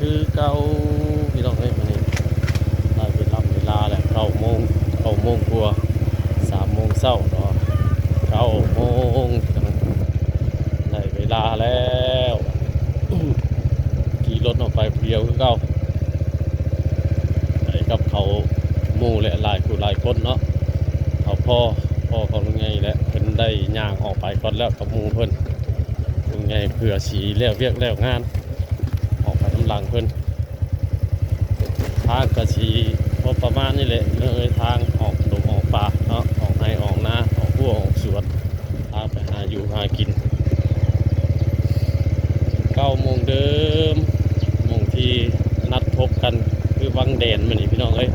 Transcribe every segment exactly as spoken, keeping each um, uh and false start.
คือเก่าพี่น้องเอ้ย มื้อนี้ได้เวลา เวลาแล้ว เก้าโมง เก้าโมงกว่า สามโมงเช้าเนาะ เก้าโมงพี่น้อง ได้เวลาแล้ว ขี่รถออกไปผู้เดียวคือเก่า ไปกับเขาหมู่และหลายผู้หลายคนเนาะ เขาพ่อ พ่อของลุงใหญ่แหละ เพิ่นได้ย่างออกไปก่อนแล้วกับหมู่เพิ่น ลุงใหญ่เพื่อสิแล้วเวียกแล้วงาน ออกไปนำหลังเพิ่น ทางก็สิพอประมาณนี้แหละ เอ้ย ทางออกดงออกป่าเนาะ ออกไร่ออกนา ออกฮั้วออกสวน ทางไปหาอยู่หากิน เก้าโมงเดิม หม่องที่นัดพบกันคือวังแดนมื้อนี้พี่น้องเอ้ย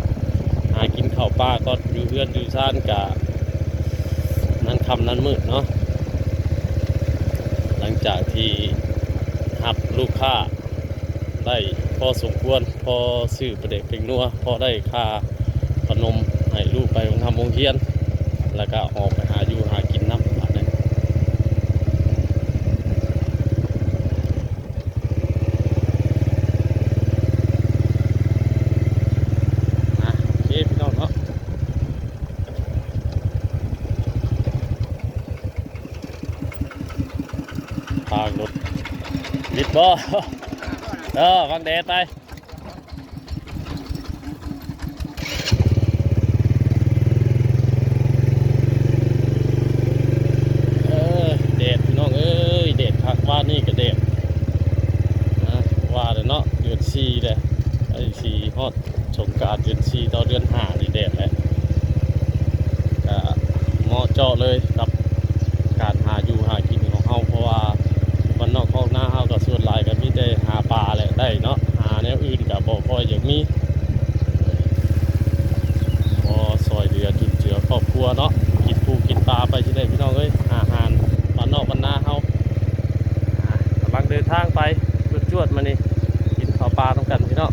หากินข้าวป่าก่อน อยู่เฮือนอยู่ซานกะ นั้นค่ำนั้นมืดเนาะ หลังจากที่รับลูกค้าได้พอสมควร พอซื้อปลาแดกแป้งนัว พอได้ค่าขนมให้ลูกไปโรงทำโรงเรียน แล้วก็ออกไปหาอยู่หากินนำบาดนี้ อ่ะ โอเคพี่น้องเนาะ ทางรถ มิดบ่ เออ บังแดดไป เออ แดดพี่น้องเอ้ย แดดคัก วานนี้ก็แดด นะ ว่าแล้วเนาะ เดือนสี่เลย ไอ้สี่ฮอดสงกรานต์ เดือนสี่ต่อเดือนห้านี่แดดแหละ ก็เหมาะเจาะเลยกับการหาอยู่หากินของเฮา เพราะว่าบ้านนอกคอกนาเฮาก็ส่วนหลายก็มีแต่หาปลาแหละได้เนาะ หาแนวอื่นก็บ่ค่อยอยากมี พอซอยเหลือจุนเจือครอบครัวเนาะ กินปูกินปลาไปสิได้พี่น้องเอ้ย อาหารบ้านนอกบ้านนาเฮา อ่ะ กำลังเดินทางไป จวดๆ มานี่ กินข้าวปลานำกันพี่น้อง